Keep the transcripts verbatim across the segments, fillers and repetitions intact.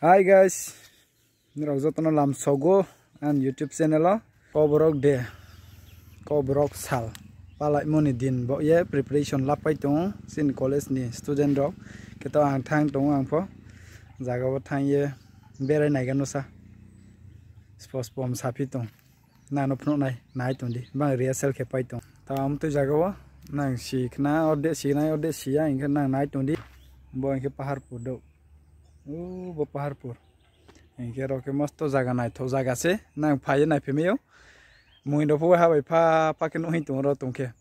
Hi guys, nirok jotono lamsogo ang YouTube channel o. Koborok de, koborok sal palaimoni din bo ye preparation lapai tongo chini college ni student rok. Keto ang thang tongo ang pho jaga o thang ye berai nai gano sa. Sports pom sapi tong. Nang no phunuknai, nai tongdi. Bang rehearsal khe pai tong. Ta amtwi jaga o nang si khna, orde si nai, orde si ya, hinkhe nang nai tongdi. Bo hinkhe Paharpur do. O bo Paharpur. Hinkhe ro khe mosto jaga naithok jaga se. Nang phai nai phimio. Mui do phu ha bai pha pha khe nuhi tong ro tong khe.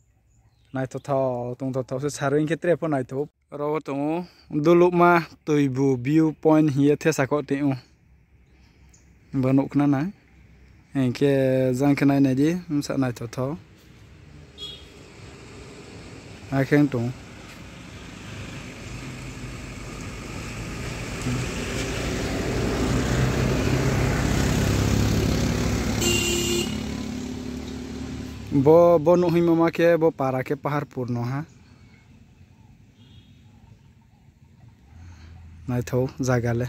Naithothok, tongthothok se sari hinkhe tre pho naithok. Oro o tongo Dulukma Toibu view point hiye thesa kok tong o. Bo nukna na. Hinkhe jang khe nai nai di, msa naithothok. Akhe wng tongo. Bo, bo nuhwi mama khe bo para khe Paharpur no ha. Naithok jaga le.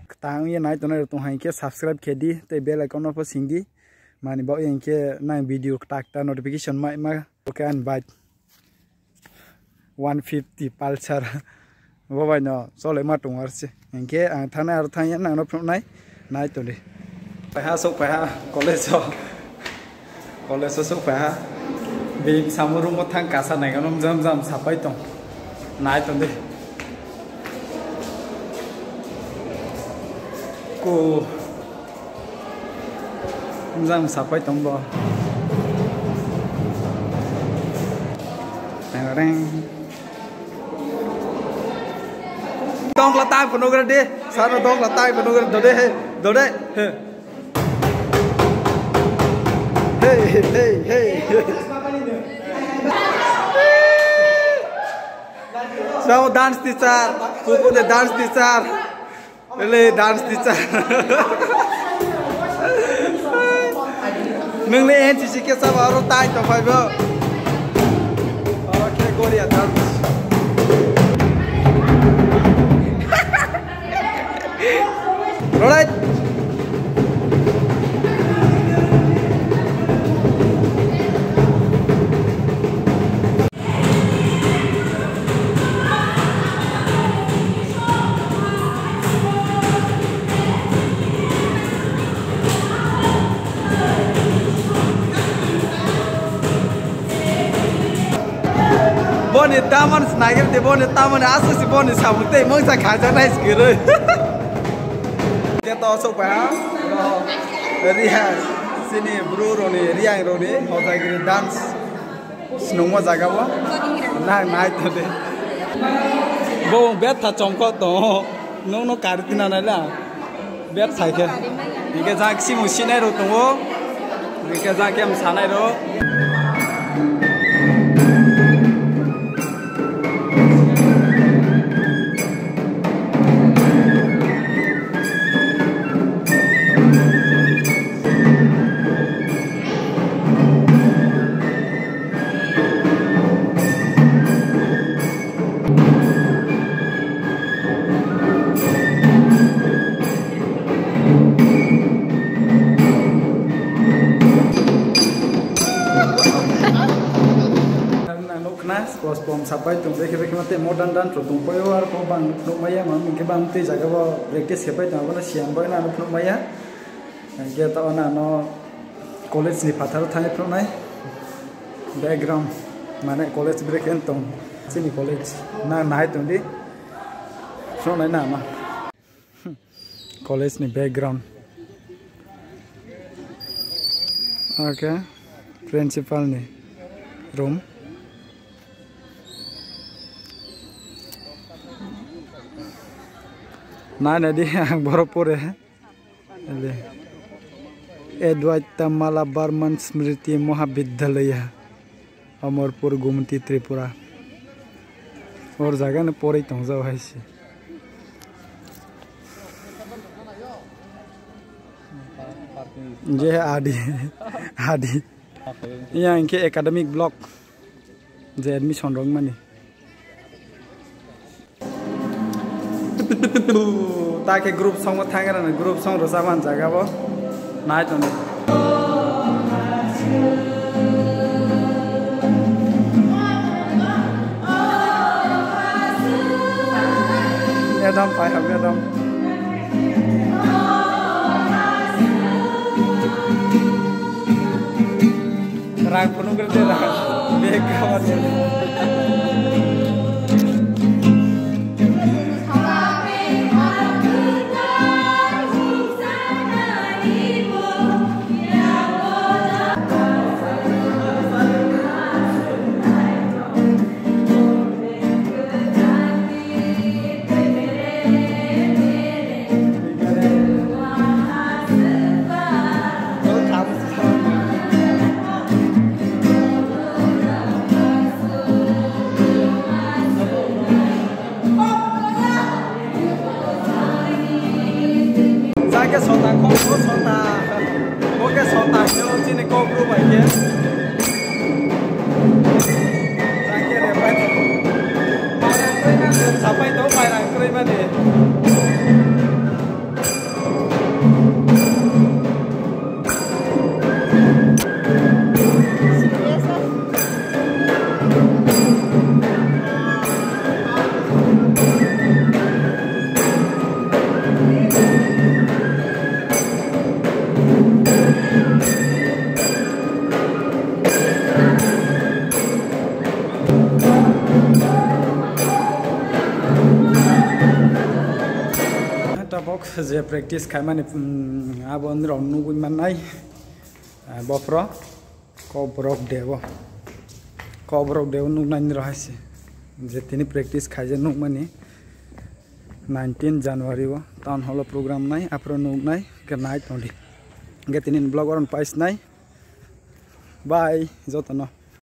Kwtang wngya nai tongnai rok tong hai khe subscribe khe di tei bell icon no pho sing di. Mani bo hinkhe nang video kwtak ta notification mai ma. Okay, ani bike one fifty Pulsar. Bo bai no chole ma tong ar se. Hinkhe ang thangna aro thangya nang no phunuknai nai tongdi. Paiha sok paiha college o. College o sok paiha. Bini samo room o thang kasa nai gano jam jam sapai tong. Nai tongdi. Ko. Jam sapai tong bo. Teng reng. Dongla tai phunukra de. Sano dongla tai phunukra dode he. Dode he. Hey, hey, hey. So dance teacher, pupu de dance teacher. Ele dance teacher. Nungni N C C khe sabo aro tai tongphai bo. Oro khe Goria dance. Rorai. Boni tamon snaiger de boni tamon asu si boni samung tei mungsa khaja nai skiroi. Keto sok pa ha. Riya sini bru roni riyang roni hojagiri dance. Snungma jaga bo. Nang nai to de. Bo betha chongkho to. Nung no kari tina nai la. Bethai khe. Hingke jak simu sinai rok tongo. Hingke jak em sanai rok. Nukna sports pom sapai tong, bekhe bekhe mate modern dance rok tong paio, aro bang nukmaya, mami khe bang tei jaga o practice khepai tong, abono siyam bai nang nukmaya. Hingke tabuk nang no college ni phatar o thangwi phunuknai background, mane college brekhe wng tong chini college nang nahai tongdi phunuknai nang ma college ni background. Okay, principal ni room. Nai nai di ang borok pore. Ele. Advaita Malabar Man Smriti Mahavidyalaya, Amarpur, Gumti, Tripura. Or jaga no poroi tongjak hai se. Je adi, adi. Yang ke academic block. Je admission rok mani. Ta khe group song bo thang rani, group song rwchapmani jaga bo nai tongo. Madam, pai ha, madam. Rang phunuk rw de rang. Bag cover de. Jake sota, kok bo sota. Bo khe sota, hino chini kok bru bai khe. Jake re bai. Pairang kroi mani, sapai to pairang kroi mani. Tabok je practice khaimani, mm, abo nirok nugwi mannai, ah, bophro. Kokborok deo. Kokborok deo nuknani rohaisi. Je tini practice khaijak nukmani nineteen January o town hall o program nai, aphuru nuknai, hwnkhe nai tongdi. Hwnkhe tini vlog oro paisnai. Bye, jotono.